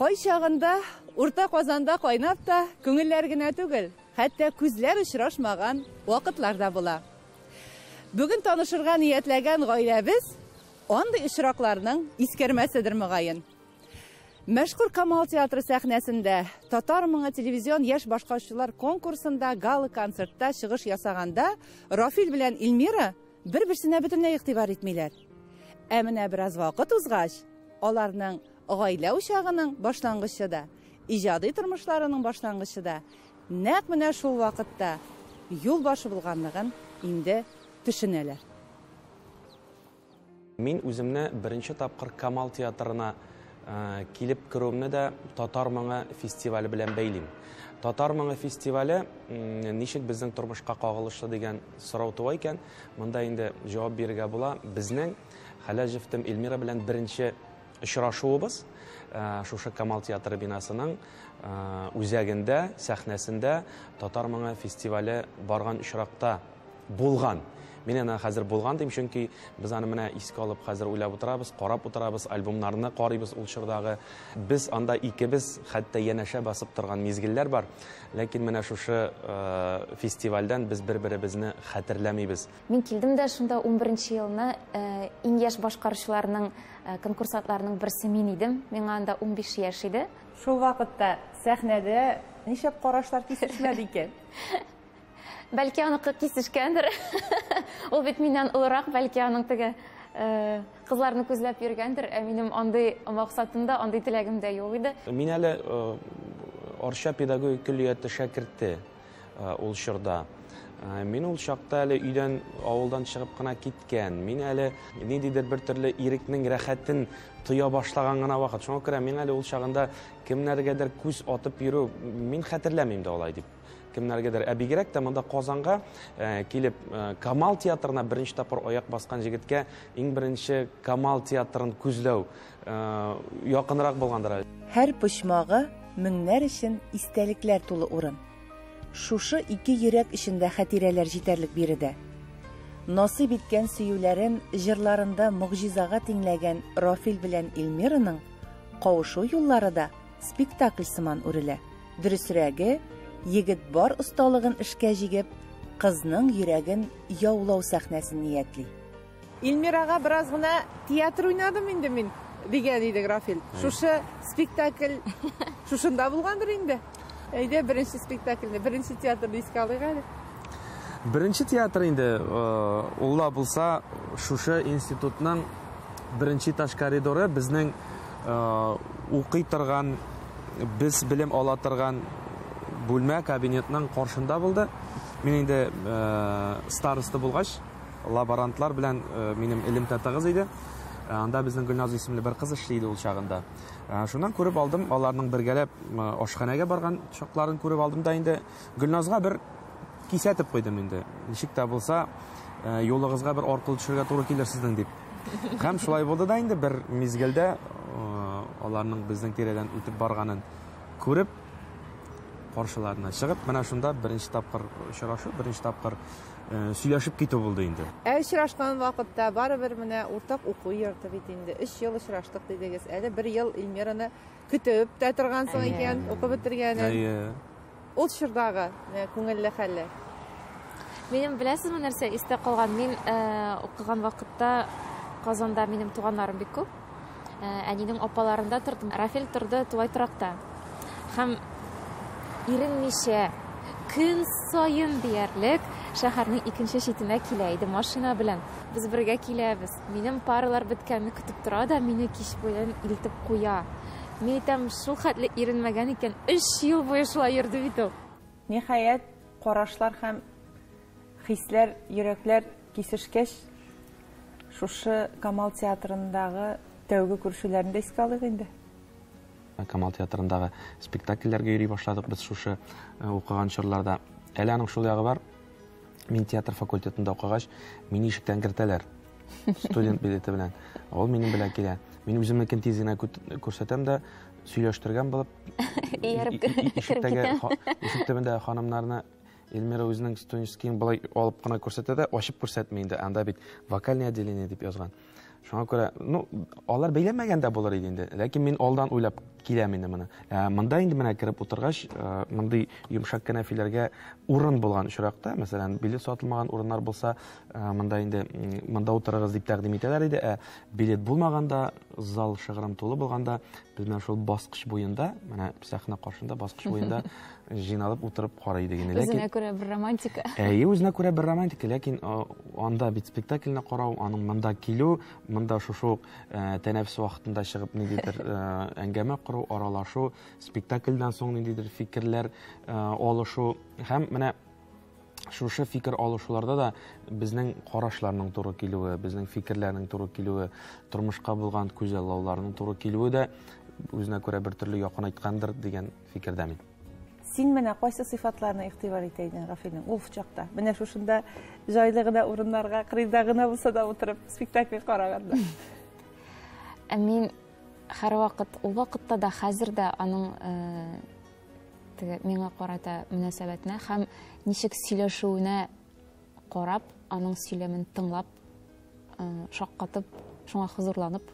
Кайчагында урта Казанда кайнап та күңелләр генә түгел, хәтта күзләр очрашмаган вакытлар да була. Бүген танышырга ниятләгән гаиләбез андый очракларның искәрмәседер мөгаен. Мәшһүр Камал театры сәхнәсендә Татар моңы телевизион яшь башкаручылар конкурсында гала-концертта чыгыш ясаганда Рафил белән Эльмира бер-берсенә бөтенләй игътибар итмиләр. Ә менә бераз вакыт узгач, аларның гаилә учагының башлангычы да, иҗади тормышларының башлангычы да нәкъ менә шул вакытта юл башы булганлыгын инде төшенәләр. Мин үземне беренче тапкыр Камал театрына килеп керүемне дә Татар моңы фестивале белән бәйлим. Татар моңы фестивале ничек безнең тормышка кагылышлы дигән сорау туа икән, монда инде җавап бирергә була. Безнең хәләл җефтем Эльмира белән беренче очрашуыбыз шушы Камал театры бинасының үзәгендә, сәхнәсендә Татар моңы фестивале барган очракта булган. Мин аны хәзер булган дим, чөнки без аны менә искә алып хәзер уйлап утырабыз, карап утырабыз, альбомнарны карыйбыз ул чордагы. Без анда икебез хәтта янәшә басып торган мизгелләр бар. Ләкин менә шушы фестивальдән без бер-беребезне хәтерләмибез. Мин килдем дә шунда 11 елны иң яшь башкаручыларның, конкурсантларның берсе мин идем. Миңа анда 15 яшь иде. Шул вакытта сәхнәдә нишләп карашлар кисешмәде икән? Бәлки аныкы кисешкәндер. Ул бит миннән олырак, бәлки аның теге кызларны күзләп йөргәндер, ә минем андый максатым да, андый теләгем дә юк иде. Мин әле Арча педагогик көллияте шәкерте ул чорда. Мин ул чакта әле өйдән, авылдан чыгып кына киткән. Мин әле ниндидер бер төрле ирекнең рәхәтен тоя башлаган гына вакыт. Шуңа күрә мин әле ул чагында кемнәргәдер күз атып йөрү, мин хәтерләмим дә алай дип. Кемнәргәдер. Ә бигрәк тә монда Казанга килеп Камал театрына беренче тапкыр аяк баскан җегеткә иң беренче Камал театрын күзләү якынрак булгандыр. Һәр почмагы меңнәр өчен истәлекләр тулы урын. Шушы ике йөрәк эчендә хатирәләр җитәрлек биредә. Насыйп иткән сөюләрен җырларында могҗизага тиңләгән Рафил белән Эльмираның кавышу юллары да спектакль сыман үрелә. Дөресрәге, егет бар осталыгын эшкә җигеп, кызның йөрәген яулау сәхнәсен ниятли. Эльмирага бераз гына театр уйнадым инде мин, дигән иде Рафил. Шушы спектакль шушында булгандыр инде. Әйдә, беренче спектакльне, беренче театрны искә алыйк әле. Беренче театр инде, ул булса, шушы институтның беренче этаж коридоры безнең укый торган, без белем ала торган бүлмә, кабинетның каршында булды. Мин инде староста булгач, лаборантлар белән минем элемтә тыгыз иде. Анда безнең Гөлназ исемле бер кыз эшли иде ул чагында. Шуннан күреп алдым, аларның бергәләп ашханәгә барган чакларын күреп алдым да инде Гөлназга бер кисәтеп куйдым инде. Ничек тә булса, юлыгызга бер аркылы төшергә туры килер сезнең дип. Һәм шулай булды да инде бер мизгелдә аларның безнең тирәдән үтеп барганын күреп, каршыларына чыгып, менә шунда беренче тапкыр очрашу, беренче тапкыр сөйләшеп китү булды инде. Ә очрашкан вакытта барыбер менә уртак уку йорты бит инде. 3 ел очраштык дидегез. Әле 1 ел Эльмираны көтеп тә торгансың икән, укып бетергәнен. Әйе. Ул чордагы күңелле хәлләр. Минем беләсезме нәрсә истә калган? Мин укыган вакытта Казанда минем туганнарым бик күп. Әнинең апаларында тордым. Рафил торды тулай торакта. Һәм иренмичә көн саен диярлек шәһәрнең икенче читенә килә иде машина белән. Без бергә киләбез. Минем паралар беткәнне көтеп тора да, мине кич буен илтеп куя. Мин әйтәм, шул хәтле иренмәгән икән, 3 ел буе шулай йөрде бит ул. Ниһаять, карашлар һәм хисләр, йөрәкләр кисешкәч, шушы Камал театрындагы тәүге күрешүләрен дә искә алыйк инде. Камал театрындагы спектакльләргә йөри башладык без шушы укыган чорларда. Әле аның шул ягы бар. Мин театр факультетында укыгач, мине ишектән кертәләр. Студент билеты белән. Ул минем белән килә. Мин үземнекен тиз генә күрсәтәм дә, сөйләштергән булып, Ияреп кереп китәм. ишек төбендәге ханымнарны Эльмира үзенең студенческийын былай алып кына күрсәтә дә, ачып күрсәтми инде. Анда бит вокальное отделение дип язган. Шуңа күрә, ну, алар бәйләмәгән дә булыр иде инде. Ләкин мин алдан уйлап киләм инде моны. Ә, монда инде менә кереп утыргач, э, мондый йомшак кәнәфиләргә урын булган очракта, мәсәлән, билет сатылмаган урыннар булса, э, монда инде монда утырыгыз дип тәкъдим итәләр иде. Ә билет булмаганда, зал шыгрым тулы булганда, без менә шул баскыч буенда, менә сәхнә каршында баскыч буенда җыйналып утырып карый идек инде. Үзенә күрә бер романтика. Әйе, үзенә күрә бер романтика, ләкин анда бит спектакльне карау, аның монда килү, монда шушы ук тәнәфес вакытында чыгып ниндидер әңгәмә кору, аралашу, спектакльдән соң ниндидер фикерләр алышу һәм менә шушы фикер алышуларда да безнең карашларның туры килүе, безнең фикерләрнең туры килүе, тормышка булган күзаллауларның туры килүе дә үзенә күрә бер төрле якынайткандыр дигән фикердә мин. Син менә кайсы сыйфатларына игътибар итә идең Рафилнең ул чакта? Менә шушында җайлы гына урыннарга, кырыйда гына булса да утырып спектакль караганда. Ә мин һәрвакыт, ул вакытта да, хәзер дә аның теге миңа карата мөнәсәбәтенә һәм ничек сөйләшүенә карап, аның сөйләмен тыңлап, шаккатып, шуңа хозурланып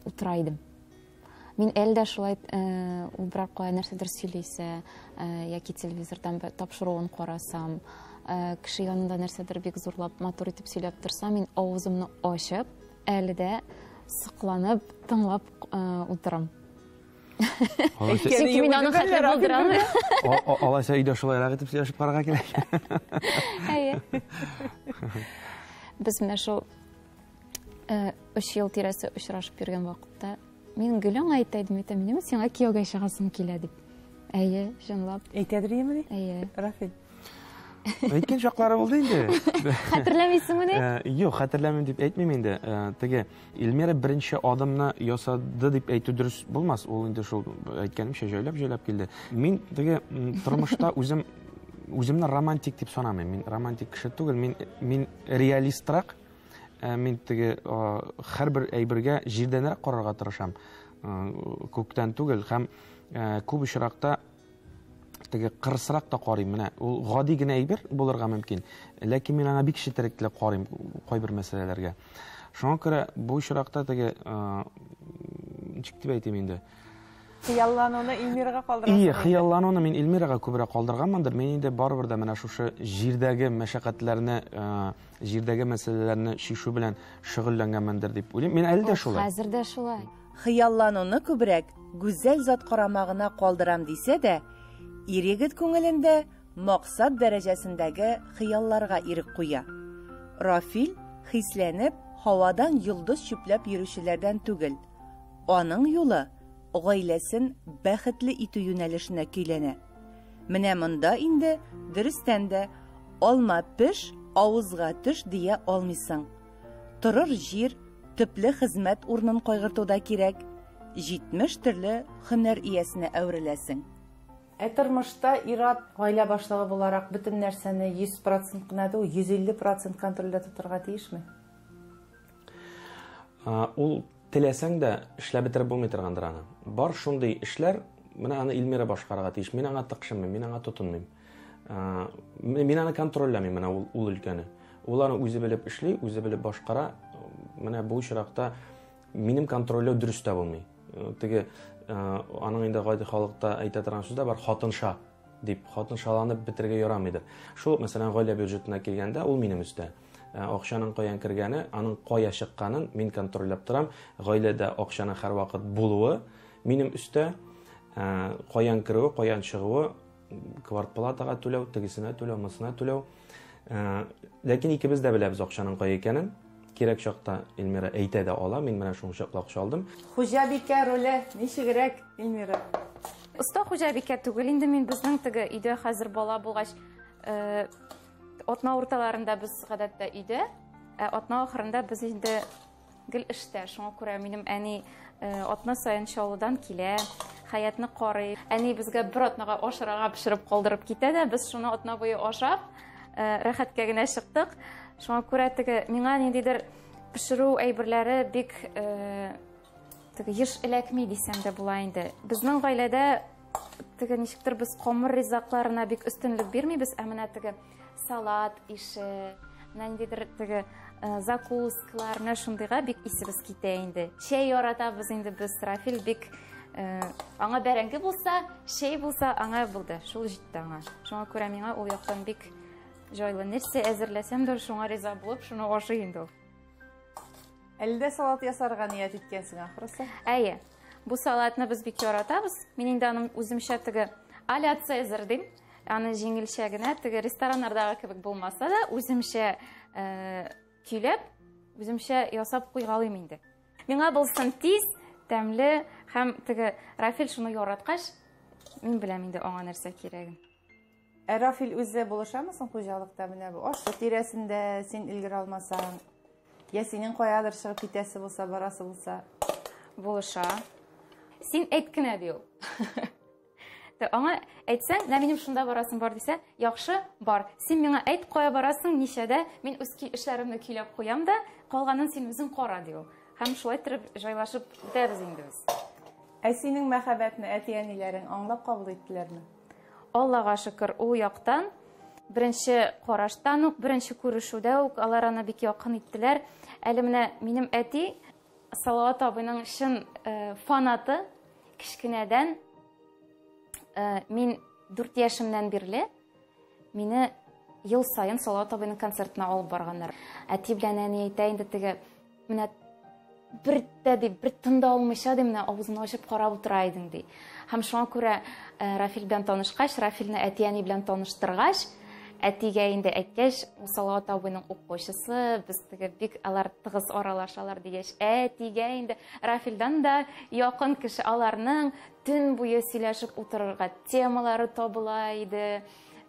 утыра идем. Мин әле дә шулай, ул берәр кая нәрсәдер сөйлисә, яки телевизордан тапшыруын карасам, кеше янында нәрсәдер бик зурлап, матур итеп сөйләп торса, мин авызымны ачып, әле дә сокланып, тыңлап утырам. Чөнки мин аның хәтле булдыра алмыйм. Алайса өйдә шулайрак итеп сөйләшеп карарга кирәк. Әйе. Без менә шул 3 ел тирәсе очрашып йөргән вакытта мин гел аңа әйтә идем, әйтәм, минем сиңа кияүгә чыгасым килә дип. Әйе, чынлап. Әйтәдер идеме? Әйе. Рафил. Әйткән чаклары булды инде. Хәтерләмисеңмени? Юк, хәтерләмим дип әйтмим инде. Теге Эльмира беренче адымны ясады дип әйтү дөрес булмас. Ул инде шул әйткәнемчә җайлап-җайлап килде. Мин теге тормышта үзем үземне романтик дип санамыйм. Мин романтик кеше түгел, мин мин реалистрак. Мин теге һәрбер әйбергә җирдәнрәк карарга тырышам. Күктән түгел һәм күп очракта теге кырысрак та карыйм. Менә ул гади генә әйбер булырга мөмкин, ләкин мин аңа бик четерекле карыйм кайбер мәсьәләләргә. Шуңа күрә бу очракта теге ничек дип әйтим инде? Хыяллануны Эльмирага калдырасың. Ие, хыяллануны мин Эльмирага күбрәк калдырганмындыр. Мин инде барыбер дә менә шушы җирдәге мәшәкатьләрне, җирдәге мәсьәләләрне чишү белән шөгыльләнгәнмендер дип уйлыйм. Мин әле дә шулай. Хәзер дә шулай. Хыяллануны күбрәк гүзәл зат карамагына калдырам дисә дә, ир-егет күңелендә максат дәрәҗәсендәге хыялларга ирек куя. Рафил хисләнеп, һавадан йолдыз чүпләп йөрүчеләрдән түгел. Аның юлы гаиләсен бәхетле итү юнәлешенә көйләнә. Менә монда инде дөрестән дә алма пеш, авызга төш дия алмыйсың. Торыр җир, төпле хезмәт урынын кайгыртуда кирәк, 70 төрле һөнәр иясенә әвереләсең. Ә тормышта ир-ат гаилә башлыгы буларак бөтен нәрсәне 100% кына түгел, 150% контрольдә тотарга тиешме? Ул теләсәң дә эшләп бетереп булмый торгандыр аны. Бар шундый эшләр, менә аны Эльмира башкарырга тиеш. Мин аңа тыкшынмыйм, мин аңа тотынмыйм. Мин аны контрольләмим, менә ул өлкәне. Ул аны үзе белеп эшли, үзе белеп башкара. Менә бу очракта минем контрольләү дөрес тә булмый. Теге аның инде гади халыкта әйтә торган сүз дә бар, хатынша дип, хатыншаланып бетерергә ярамыйдыр. Шул, мәсәлән, гаилә бюджетына килгәндә, ул минем өстә. Акчаның каян кергәне, аның кая чыкканын мин контрольләп торам. Гаиләдә акчаның һәрвакыт булуы минем өстә. Каян керүе, каян чыгуы, квартплатага түләү, тегесенә түләү, монысына түләү. Ләкин икебез дә беләбез акчаның кая икәнен. Кирәк чакта Эльмира әйтә дә ала, мин менә шуның чаклы акча алдым. Хуҗабикә роле ничегрәк, Эльмира? Оста хуҗабикә түгел инде мин, безнең теге өйдә хәзер бала булгач, атна урталарында без гадәттә өйдә, ә атна ахырында без инде гел эштә. Шуңа күрә минем әни атна саен Чаллыдан килә, Хәятны карый. Әни безгә бер атнага ашарга пешереп калдырып китә дә, без шуны атна буе ашап, рәхәткә генә чыктык. Шуңа күрә теге миңа ниндидер пешерү әйберләре бик теге еш эләкми дисәм дә була инде. Безнең гаиләдә теге ничектер без камыр ризыкларына бик өстенлек бирмибез, ә менә теге салат ише, Менә ниндидер теге закускалар, менә шундыйга бик исебез китә инде. Чәй яратабыз инде без, Рафил бик аңа бәрәңге булса, чәй булса, аңа булды. Шул җитте аңа. Шуңа күрә миңа ул яктан бик җайлы. Нәрсә әзерләсәм дә, шуңа риза булып, шуны ашый инде ул. Әле дә салат ясарга ният иткәнсең, ахрысы? Әйе. Бу салатны без бик яратабыз. Мин инде аның үземчә теге а-ля Цезарь дим. Аны җиңелчә генә, теге рестораннардагы кебек булмаса да, үземчә көйләп, үземчә ясап куйгалыйм инде. Миңа булсын тиз, тәмле һәм теге Рафил шуны яраткач, мин беләм инде аңа нәрсә кирәген. Ә Рафил үзе булышамы соң хуҗалыкта менә бу аш тирәсендә син өлгерә алмасаң, я синең каядыр чыгып китәсе булса, барасы булса? Булыша. Син әйт кенә ди ул. Аңа әйтсәң, менә минем шунда барасым бар дисә, яхшы, бар. Син миңа әйт, кая барасың, ничәдә, мин үз эшләремне көйләп куям да, калганын син үзең кара ди ул. Һәм шулай торып җайлашып бетәбез инде без. Ә синең мәхәббәтне әти-әниләрең аңлап кабул иттеләрме? Аллага шөкер, ул яктан беренче караштан ук, беренче күрешүдә үк алар аны бик якын иттеләр. Әле менә минем әти Салават абыйның чын фанаты, кечкенәдән мин 4 яшемнән бирле мине ел саен Салават абыйның концертына алып барганнар. Әти белән әни әйтә инде теге, менә бер дә ди, бер тын да алмыйча ди, менә авызын ачып карап утыра идең ди. Һәм шуңа күрә Рафил белән танышкач, Рафилне әти-әни белән таныштыргач, әтигә инде әйткәч, ул Салават абыйның укучысы, без теге бик алар тыгыз аралашалар дигәч, әтигә инде Рафилдан да якын кеше, аларның төн буе сөйләшеп утырырга темалары табыла иде.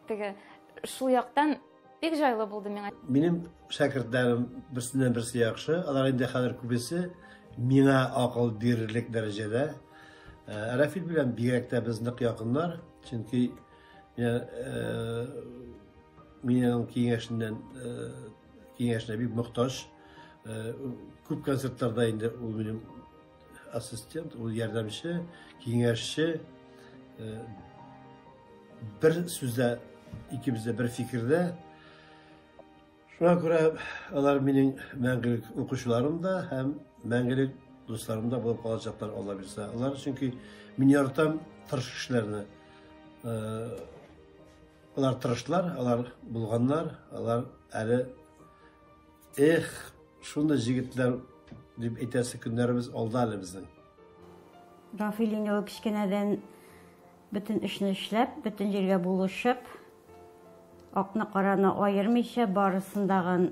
Теге шул яктан бик җайлы булды миңа. Минем шәкертләрем берсеннән берсе яхшы, алар инде хәзер күбесе миңа акыл бирерлек дәрәҗәдә. Рафил белән бигрәк тә без нык якыннар, чөнки мин аның киңәшеннән киңәшенә бик мохтаҗ. Күп концертларда инде ул минем ассистент, ул ярдәмче, киңәшче. Бер сүздә, икебез дә бер фикердә. Шуңа күрә алар минем мәңгелек укучыларым да һәм мәңгелек дусларым да булып калачаклар, Алла бирсә. Алар чөнки мин яратам тырыш кешеләрне. Алар тырышлар, алар булганнар, алар әле эх, шундый җегетләр дип әйтәсе көннәребез алда әле безнең. Рафил инде ул кечкенәдән бөтен эшне эшләп, бөтен җиргә булышып, акны караны аермыйча, барысындагын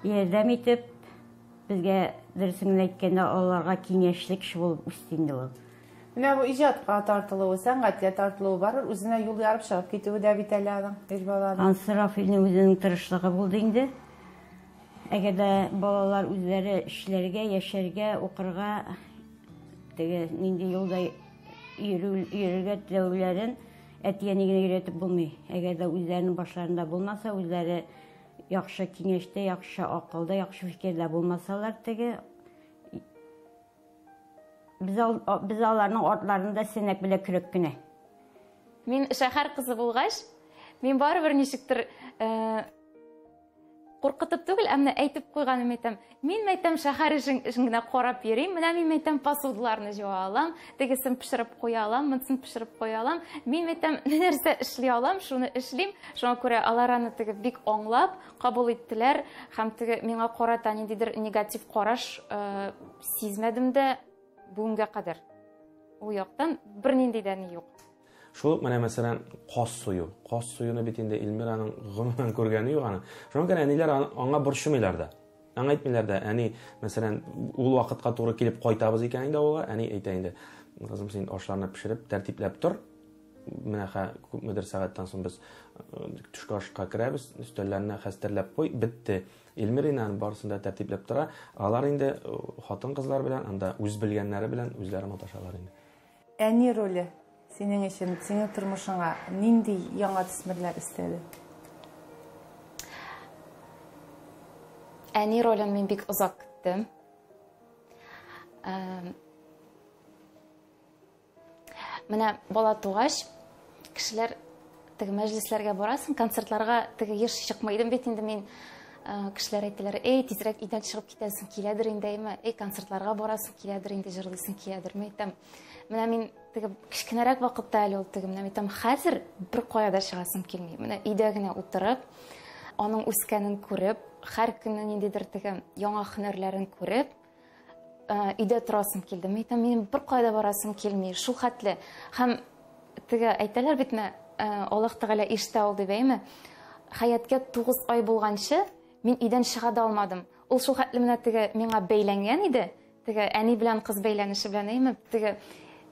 ярдәм итеп, безгә дөресен генә әйткәндә, аларга киңәшле кеше булып үсте инде ул. Менә бу иҗатка тартылуы, сәнгатькә тартылуы барыр, үзенә юл ярып чыгып китүе дә бит әле аның, ир баланың. Ансы Рафилнең үзенең тырышлыгы булды инде. Әгәр дә балалар үзләре эшләргә, яшәргә, укырга, теге нинди юлда йөрергә теләүләрен әти-әни генә өйрәтеп булмый. Әгәр дә үзләренең башларында булмаса, үзләре яхшы киңәштә, яхшы акылда, яхшы фикердә булмасалар, теге без аларның артларында сәнәк белән көрәк кенә. Мин шәһәр кызы булгач, мин барыбер ничектер куркытып түгел, ә менә әйтеп куйганым әйтәм. Мин әйтәм, шәһәр эшен генә карап йөрим. Менә мин әйтәм, посудаларны җуа алам, тегесен пешереп куя алам, монысын пешереп куя алам. Мин әйтәм, нәрсә эшли алам, шуны эшлим. Шуңа күрә алар аны теге бик аңлап кабул иттеләр һәм теге миңа карата ниндидер негатив караш сизмәдем дә бүгенгә кадәр. Ул яктан бернинди дә ни юк. Шул ук менә мәсәлән, каз сую. Каз суюны бит инде Эльмираның гомумән күргәне юк аны. Шуңа күрә әниләр аңа борчымыйлар да. Аңа әйтмиләр дә, әни, мәсәлән, ул вакытка туры килеп кайтабыз икән инде авылга, әни әйтә инде, кызым, син ашларны пешереп, тәртипләп тор. Менә күпмедер сәгатьтән соң без төшке ашка керәбез, өстәлләрне хәстәрләп куй, бетте. Эльмира инде аны барысын да тәртипләп тора. Алар инде хатын-кызлар белән, анда үз белгәннәре белән үзләре маташалар инде. Әни роле синең өчен, синең тормышыңа нинди яңа төсмерләр өстәде? Әни ролен мин бик озак көттем. Менә бала тугач, кешеләр теге мәҗлесләргә барасың, концертларга теге еш чыкмый идем бит инде мин. Кешеләр әйтәләр, эй, тизрәк өйдән чыгып китәсең киләдер инде, әйме, эй, концертларга барасың киләдер инде, җырлыйсың киләдер. Мин әйтәм, менә мин теге кечкенәрәк вакытта әле ул теге, менә мин әйтәм, хәзер бер кая да чыгасым килми. Менә өйдә генә утырып, аның үскәнен күреп, һәр көнне ниндидер теге яңа һөнәрләрен күреп, өйдә торасым килде. Мин әйтәм, минем бер кая да барасым килми, шул хәтле. Һәм теге әйтәләр бит менә, Аллаһ Тәгалә ишетә ул дип, әйме? Хәяткә 9 ай булганчы мин өйдән чыга да алмадым. Ул шул хәтле менә теге миңа бәйләнгән иде, теге әни белән кыз бәйләнеше белән, әйме? Теге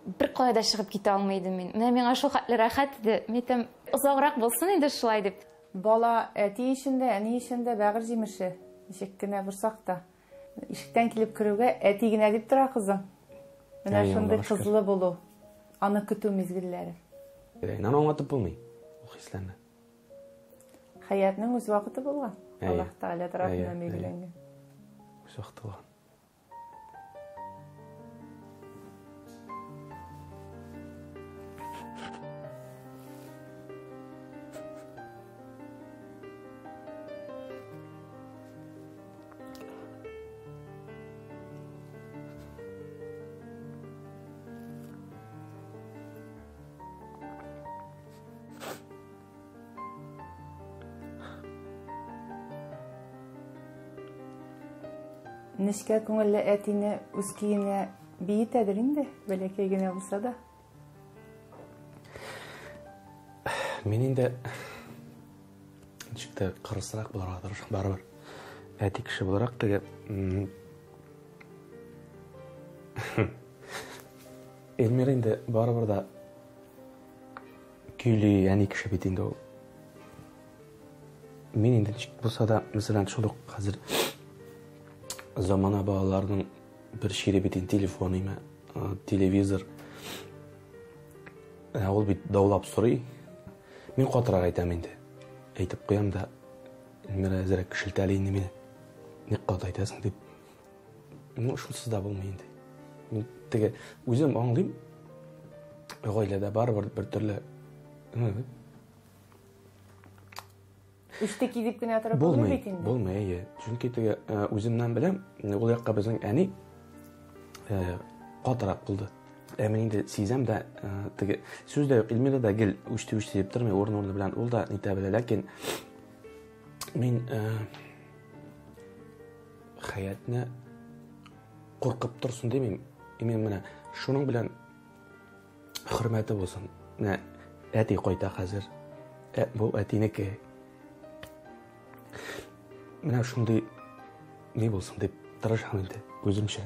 бер кая да чыгып китә алмый идем мин. Менә миңа шул хәтле рәхәт иде. Мин әйтәм, озаграк булсын инде шулай дип. Бала әти өчен дә, әни өчен дә бәгырь җимеше. Ничек кенә борсак та. Ишектән килеп керүгә әти генә дип тора кызың. Менә шундый кызлы булу, аны көтү мизгелләре. Аны аңлатып булмый ул хисләрне. Хәятның үз вакыты булган. Аллаһ Тәгалә тарафыннан билгеләнгән. Үз вакыты булган. Нечкә күңелле әтине үз көенә биетәдер инде, бәләкәй генә булса да. Мин инде ничек тә кырысрак булырга тырышам барыбер. Әти кеше буларак теге Эльмира инде барыбер да көйли, әни кеше бит инде ул. Мин инде ничек булса да, мәсәлән, шул ук хәзер замана балаларының бер чире бит инде телефон име, телевизор. Ә ул бит даулап сорый. Мин катырак әйтәм инде. Әйтеп куям да, Эльмира әзрәк шелтәли инде мине. Ник каты әйтәсең дип. Ну, шунсыз да булмый инде. Мин теге үзем аңлыйм. Гаиләдә барыбер бер төрле Үсте кидеп кенә торып булмый бит инде. Булмый, әйе. Чөнки теге үземнән беләм, ул якка безнең әни катырак булды. Ә мин инде сизәм дә, теге сүз дә юк, Эльмира да гел үсте-үсте дип тормый, урын-урыны белән ул да нитә белә, ләкин мин хәятне куркып торсын димим. Именно менә шуның белән хөрмәте булсын. Менә әти кайта хәзер. Ә, бу әтинеке. Менә шундый ни булсын дип тырышам инде үземчә.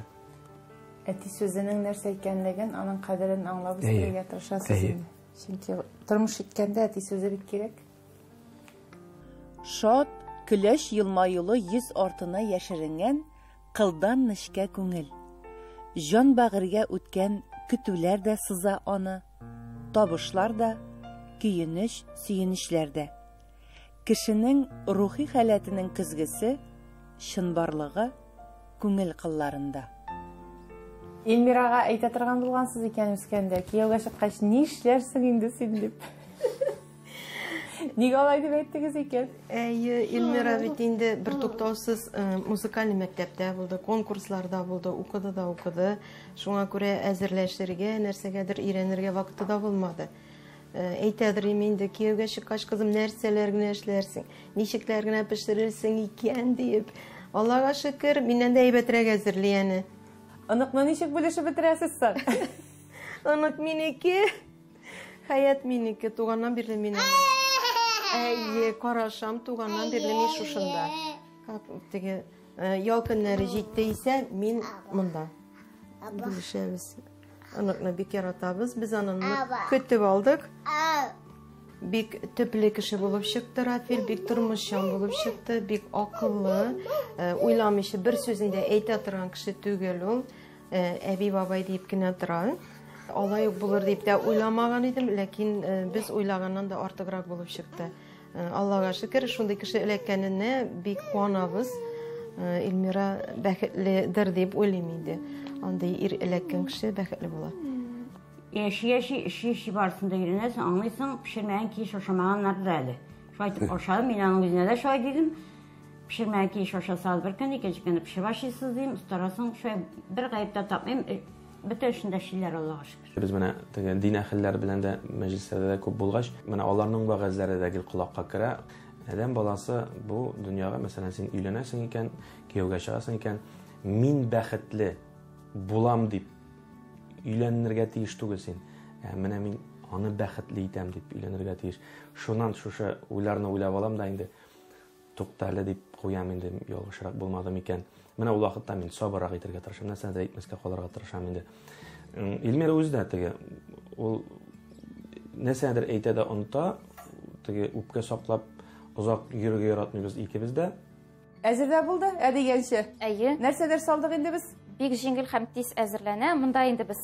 Әти сүзенең нәрсә икәнлеген, аның кадерен аңлап үстерергә тырышасыз инде. Чөнки тормыш иткәндә әти сүзе бик кирәк. Шат, көләч елмаюлы йөз артына яшеренгән кылдан нечкә күңел. Җан бәгырьгә үткән көтүләр дә сыза аны, табышлар да, көенеч, сөенечләр дә. Кешенең рухи халәтенең көзгесе, чынбарлыгы күңел кылларында. Эльмирага әйтә торган булгансыз икән үскәндә, кияүгә чыккач нишләрсең инде син дип. Нигә алай дип әйттегез икән? Әйе, Эльмира бит инде бер туктаусыз музыкаль мәктәптә булды, конкурсларда булды, укыды да укыды. Шуңа күрә әзерләшергә, нәрсәгәдер өйрәнергә вакыты да булмады. Әйтәдер инде, кияүгә чыккач, кызым, нәрсәләр генә эшләрсең, ничекләр генә пешерерсең икән диеп. Аллага шөкер, миннән дә әйбәтрәк әзерли әне. Оныкны ничек бүлешеп бетерәсез соң? Онык минеке. Хәят минеке, туганнан бирле мин аны. Әйе, карашам, туганнан бирле мин шушында. Как теге ял көннәре җитте исә, мин монда. Бүлешәбез. Оныкны бик яратабыз. Без аны көтеп алдык. Бик төпле кеше булып чыкты Рафил, бик тормышчан булып чыкты, бик акыллы, уйламыйча бер сүзен дә әйтә торган кеше түгел ул. Әби бабай дип кенә тора. Алай ук булыр дип тә уйламаган идем, ләкин без уйлаганнан да артыграк булып чыкты. Аллага шөкер, шундый кеше эләккәненә бик куанабыз. Эльмира бәхетледер дип уйлыйм инде. Андый ир эләккән кеше бәхетле була. Яши-яши, эшли-эшли барысын да өйрәнәсең, аңлыйсың, пешермәгән килеш ашамаганнар да әле. Шулай итеп ашадым, мин аның үзенә дә шулай дидем. Пешермәгән килеш ашасагыз бер көн, икенче көнне пешереп ашыйсыз дим, остарасың. Шулай бер гаеп тә тапмыйм. Бөтен эшендә эшлиләр, Аллага шөкер. Без менә теге дин әһелләре белән дә мәҗлесләрдә дә күп булгач, менә аларның вәгазьләре дә гел колакка керә. Адәм баласы бу дөньяга, мәсәлән, син өйләнәсең икән, кияүгә чыгасың икән, мин бәхетле булам дип өйләнергә тиеш түгел син. Ә менә мин аны бәхетле итәм дип өйләнергә тиеш. Шуннан шушы уйларны уйлап алам да инде. Тукта әле дип куям инде, ялгышрак булмады микән. Менә ул вакытта мин сабыррак итәргә тырышам, нәрсәдер әйтмәскә калырга тырышам инде. Эльмира үзе дә теге, ул нәрсәдер әйтә дә оныта, теге үпкә саклап озак йөрергә яратмыйбыз икебез дә. Әзер дә булды, ә дигәнче. Әйе. Нәрсәдер салдык инде без? Бик җиңел һәм тиз әзерләнә. Монда инде без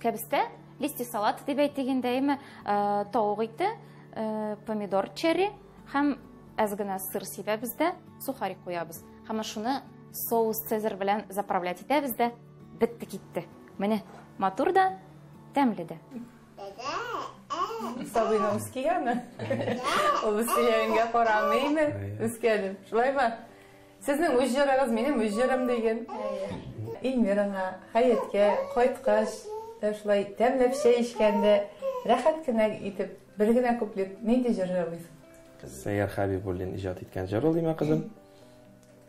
кәбестә, листья салат дип әйтик инде, әйеме, тавык ите, помидор черри һәм әз генә сыр сибәбез дә, сухарик куябыз. Һәм шуны соус цезарь белән заправлять итәбез дә, бетте китте. Менә матур да, тәмле дә. Сабыйның үскәнме? Ул үз сөйләгәнгә карамыймы? Үскәнем. Шулаймы? Сезнең үз җырыгыз, минем үз җырым диген. Эльмираңа, Хәяткә кайткач, та шулай тәмләп чәй эчкәндә, рәхәт кенә итеп, бер генә куплет нинди җыр җырлыйсың? Сәйяр Хәбибуллин иҗат иткән җыр ул, димә, кызым.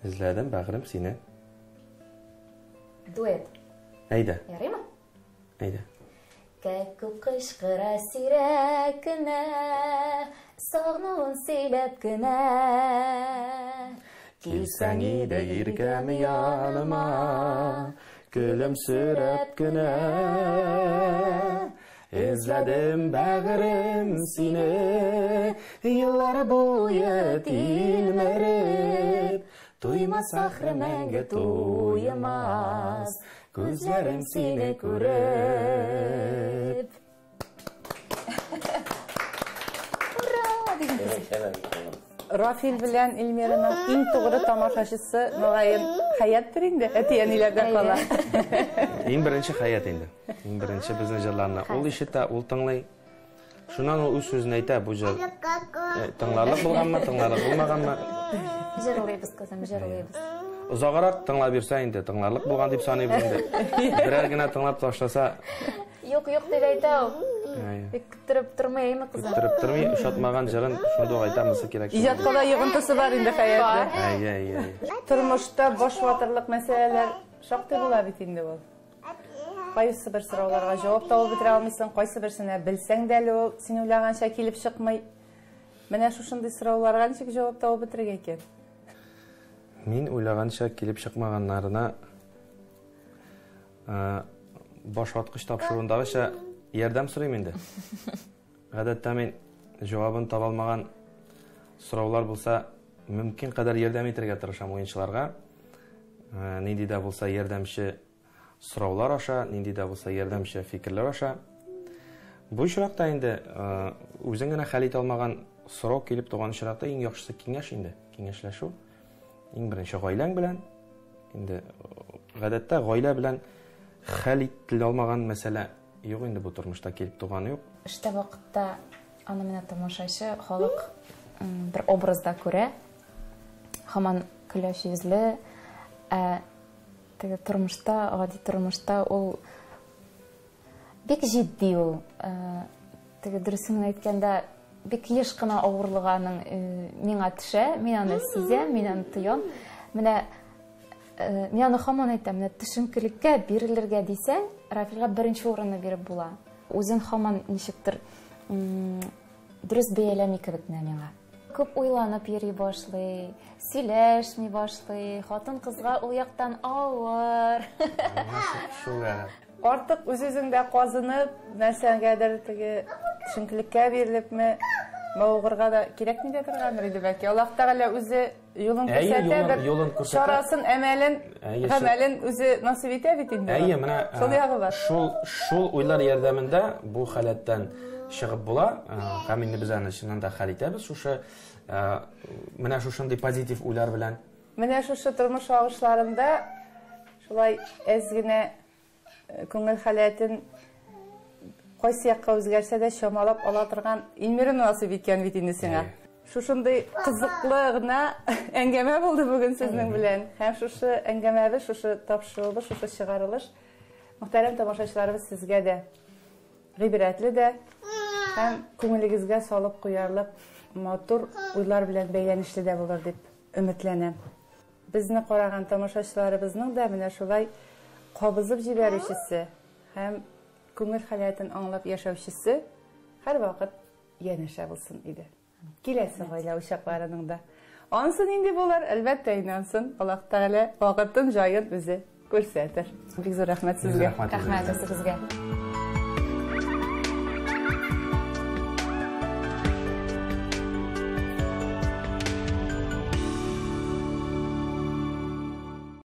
Эзләдем, бәгърем, сине. Дуэт. Әйдә. Ярыймы? Әйдә. Кәкүк кычкыра сирәк кенә, сагынуын сөйләп кенә. Килсәң иде иркәм яныма, көлемсерәп кенә. Эзләдем бәгърем сине, еллар буе тилмереп. Туймас ахры мәңге туймас, күзләрем сине күреп. Ура! Дигән кыз. Рафил белән Эльмираның иң тугры тамашачысы, мөгаен, Хәяттыр инде, әти-әниләрдән кала. Иң беренче Хәят инде. Иң беренче безнең җырларны ул ишетә, ул тыңлый. Шуннан ул үз сүзен әйтә, бу җыр тыңларлык булганмы, тыңларлык булмаганмы? Җырлыйбыз, кызым, җырлыйбыз. Озаграк тыңлап йөрсә инде, тыңларлык булган дип саныйбыз инде. Берәр генә тыңлап ташласа. Юк, юк дип әйтә ул. Бик көттереп тормый, әйме, кызым? Көттереп тормый, ошатмаган җырын шунда ук әйтә, монысы кирәк. Иҗатка да йогынтысы бар инде Хәятның. Әйе, әйе, әйе. Тормышта баш ватырлык мәсьәләләр шактый була бит инде ул. Кайсы бер сорауларга җавап табып бетерә алмыйсың, кайсы берсенә белсәң дә әле ул син уйлаганча килеп чыкмый. Менә шушындый сорауларга ничек җавап табып бетерергә икән? Мин уйлаганча килеп чыкмаганнарына баш ваткыч тапшыруындагыча ярдәм сорыйм инде. Гадәттә мин җавабын таба алмаган сораулар булса, мөмкин кадәр ярдәм итәргә тырышам уенчыларга. Нинди дә булса ярдәмче сораулар аша, нинди дә булса ярдәмче фикерләр аша. Бу очракта инде үзең генә хәл итә алмаган сорау килеп туган очракта иң яхшысы киңәш инде, киңәшләшү. Иң беренче гаиләң белән, инде гадәттә гаилә белән хәл ителә алмаган мәсьәлә юк инде бу тормышта килеп туганы юк. Эштә вакытта аны менә тамашачы, халык бер образда күрә. Һаман көләч йөзле, ә теге тормышта, гади тормышта ул бик җитди ул. Теге дөресен әйткәндә, бик еш кына авырлыгы аның миңа төшә, мин аны сизәм, мин аны тоям. Менә мин аны һаман әйтәм, менә төшенкелеккә бирелергә дисәң, Рафилгә беренче урынны биреп була. Үзен һаман ничектер дөрес бәяләми кебек менә миңа. Күп уйланып йөри башлый, сөйләшми башлый, хатын-кызга ул яктан авыр. Шул әле. Артык үз-үзеңдә казынып, нәрсәгәдер теге төшенкелеккә бирелепме, мавыгырга да кирәкми дә торгандыр инде бәлки. Аллаһ Тәгалә үзе юлын Әйе, күрсәтә, бер юлын күрсәтә. чарасын, әмәлен, Әйе, гамәлен үзе насыйп итә бит инде. Әйе, менә, Шул ягы бар. Шул уйлар ярдәмендә бу халәттән чыгып була. Һәм инде без аны чыннан да хәл итәбез шушы, менә шушындый позитив уйлар белән. Менә шушы тормыш агышларында шулай әз генә күңел халәтен кайсы якка үзгәрсә дә чамалап ала торган Эльмира насыйп иткән бит инде сиңа. Әйе. Шушындый кызыклы гына әңгәмә булды бүген сезнең белән. Һәм шушы әңгәмәбез, шушы тапшыруыбыз, шушы чыгарылыш мөхтәрәм тамашачыларыбыз сезгә дә гыйбрәтле дә һәм күңелегезгә салып куярлык матур уйлар белән бәйләнешле дә булыр дип өметләнәм. Безне караган тамашачыларыбызның да менә шулай кабызып җибәрүчесе һәм күңел халәтен аңлап яшәүчесе һәрвакыт янәшә булсын иде. Киләсе гаилә учакларының да. Ансы нинди булыр? Әлбәттә, инде ансын Аллаһ Тәгалә вакытын, җаен үзе күрсәтер. Бик зур рәхмәт сезгә. Рәхмәт сезгә.